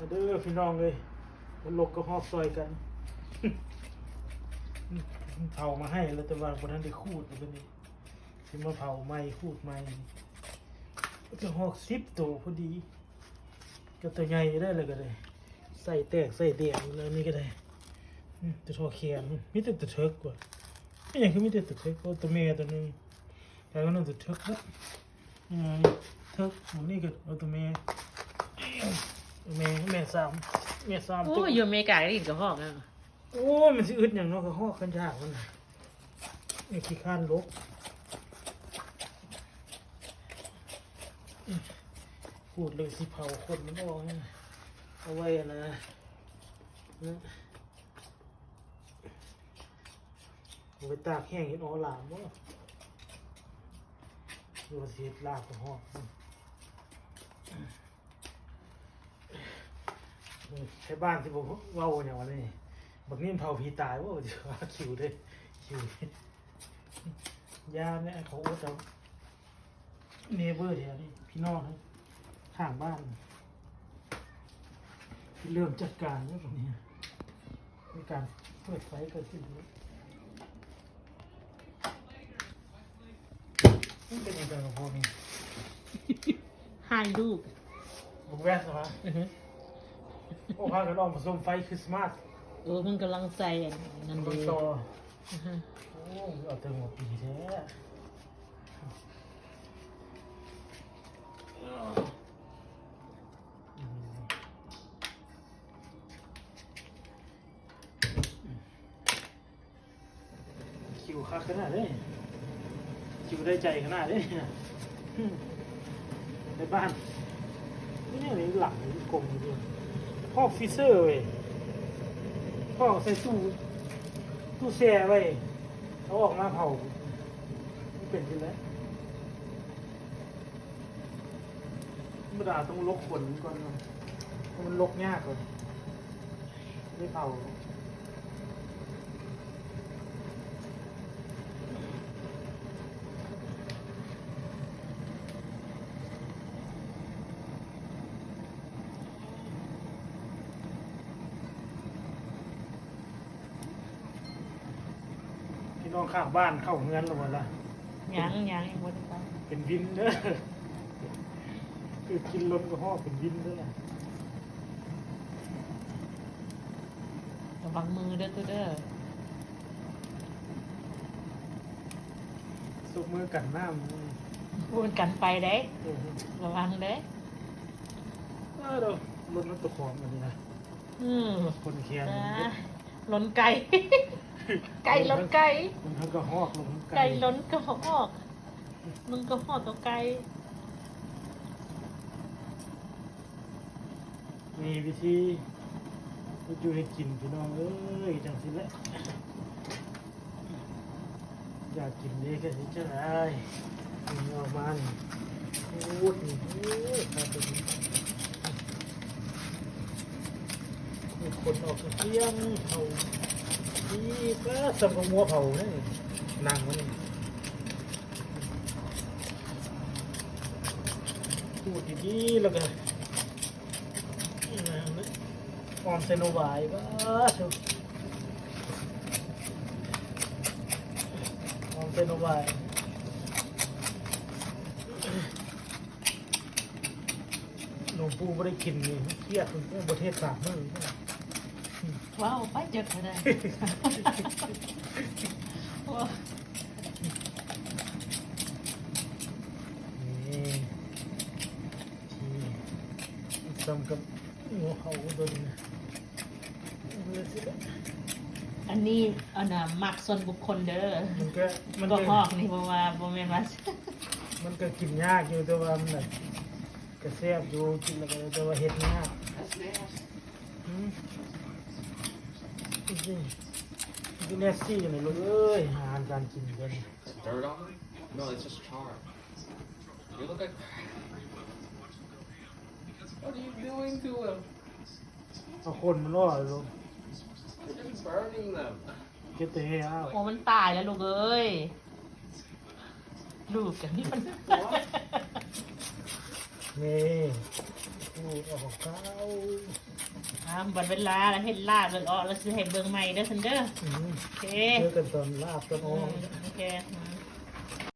ເດີພີ່ນ້ອງເອີຍ ມາລົກກະຮອກຊ່ອຍກັນ. ເຜົາມາໃຫ້ແລ້ວ ແຕ່ວ່າບໍ່ທັນໄດ້ຂູດ ຕົວນີ້ຊິມາເຜົາໃໝ່ ຂູດໃໝ່. ກະຮອກສິບໂຕພໍດີ ກະໂຕໃຫຍ່ໄດ້ ແລ້ວກະໄດ້ໃສ່ແຕກໃສ່ແດງ ແລ້ວນີ້ກະໄດ້. ອືມ ແຕ່ທໍ່ແຂນ ມີແຕ່ຕົວເຖິກວ່າ ເປັນຫຍັງຄືມີແຕ່ຕົວເຖິກ? ໂອ້ ຕົວແມ່ຕົວໜຶ່ງ ແລ້ວກໍໜຶ່ງຕົວເຖິກເບິດ. ອືມ ເຖິກ ໝົດນີ້ກໍເອົາຕົວແມ່ ແມ່ ແມ່ສາມ ແມ່ສາມ. ໂອ້ ຕົວ ຢູ່ອາເມລິກາກໍຫຼິ້ນກະຮອກນະ. ໂອ້ຍ ມັນຊິອຶດຫຍັງເນາະ ກະຮອກຄັນຢາກມັນນະ ເອີ ຂີ້ຄ້ານລົກ. ຂູດເລີຍ ຊິເຜົາຂົນມັນອອກ ເອົາໄວ້ອັນນະ ເອົາໄປຕາກແຫ້ງເຮັດອໍຫຼາມບໍ ຫຼືວ່າຊິເຮັດລາບກະຮອກ? ໄທບ້ານຊິບໍ່ເວົ້າຫຍັງວະນີ້ ບັກນີ້ມັນເຜົາຜີຕາຍບໍ ຊິວ່າຄິວເດ້ ຄິວ. ຢ່າແມ່ ເຂົາອົດເອົາ ເນເບີແຖວນີ້ ພີ່ນ້ອງທາງບ້ານ ເລີ່ມຈັດການແລ້ວບັດນີ້ ມີການເປີດໄຟເກີດຂຶ້ນ. ມັນເປັນຫຍັງກັນກັບພວກນີ້? ໃຫ້ລູກ ລູກແວ່ນຊະວະ. ອືຮຶ ໂອ້ ພາກັນອອກມາຊົມໄຟຄຣິສມາສ. ເອີ ມັນກຳລັງໃສ່ອັນນັ້ນເດ້ ມັນຕໍ່. ອືຮຶ ໂອ້ ເອົາແຕ່ຫົວປີແທ້. ຄິວຄັກຂະໜາດເດ້ ຄິວໄດ້ໃຈຂະໜາດເດ້. ໃນບ້ານນີ້ ນີ້ຫຼັງກົງຢູ່ ຮອກຟຣີເຊີເວີຍ ຮອກໃສ່ຕູ້ ຕູ້ແຊ່ໄວ້ ເອົາອອກມາເຜົາ ມັນເປັນຈັ່ງໃດ? ທຳມະດາຕ້ອງລົກຂົນມັນກ່ອນເນາະ ເພາະມັນລົກຍາກເລີຍ ໄດ້ເຜົາ. ພີ່ນ້ອງຂ້າງບ້ານເຂົ້າເຮືອນແລ້ວບໍ່ລະ? ຍັງ ຍັງ ຍັງບໍ່ໄດ້ໄປ. ເປັນວິນເດີ ຄືກິນລົນກະຮອກເປັນວິນເດີລະ. ລະວັງມືເດີຕູເດີ ສົບມືກັນນ້ຳ ໂອ້ ກັນໄຟເດ້. ເອີ ລະວັງເດ້. ເອີ ລົນມັນຕົວຂອງອັນນີ້ນະ. ອືມ ຄົນແຂນ ອ່າ ລົນໄກ່ ໄກ່ລົນໄກ່ ລົນກະຮອກ ລົນໄກ່ ໄກ່ລົນກະຮອກ ລົນກະຮອກກັບໄກ່. ມີວິທີເຮັດຢູ່ເຮັດກິນພີ່ນ້ອງເອີຍ ຈັ່ງຊີ້ແຫຼະ. ຢາກກິນເດ້ ກະຊິເຮັດຈັ່ງໃດ ນີ້ອອກມານີ້ ໂອ້ຍ ໂອ້ຍ ມີຄົນອອກກະກຽງເຂົາ ນີ້ກະສ່ຳກັບງົວເຜົາເດ້ ໜັງມັນນີ້ ຂູດດີໆ ແລ້ວກະ ອອມໃສ່ໜໍ່ຫວາຍ ປາໂທ້ ອອມໃສ່ໜໍ່ຫວາຍ. ຫຼວງປູ່ບໍ່ໄດ້ກິນນີ້ ຄຽດ ຫຼວງປູ່ບໍ່ເທດສາມມື້. ວ້າວ ໄປເຈີກັນໄດ້ ນີ້ ທີ່ ສ່ຳກັບຫົວເຂົາຕົວນີ້ນະ. ອັນນີ້ ອັນນະ ມັກສ່ວນບຸກຄົນເດີ ມັນກະ ມັນກະ ກະຮອກນີ້ ເພາະວ່າບໍ່ແມ່ນວ່າ ມັນກະກິນຍາກຢູ່ ແຕ່ວ່າມັນກະແຊບຢູ່ ກິນແລ້ວກະ ແຕ່ວ່າເຮັດຍາກ. ອືມ ກິນແນວຊີ້ກັນເລີຍລູກເອີຍ ອາຫານການກິນເພິ່ນ. Dirt on it? No, it's just char. You look like, what are you doing to him? ເອົາຂົນມັນອອກລູກ. You're just burning them. Get the hair out. ໂອ້ ມັນຕາຍແລ້ວລູກເອີຍ ລູກກັນນີ້ມັນ What? ນີ້ ໂອ້ ອອກຂາວ ອ່າ ບັດເວລາລະເຮັດລາບເລີຍເອາະ ລະຊິໃຫ້ເບິ່ງໃໝ່ເດີຊັ້ນເດີ ອືມ ໂອເຄ ເຈີກັນຕອນລາບຕອນອອກ ອືມ ໂອເຄ ອືມ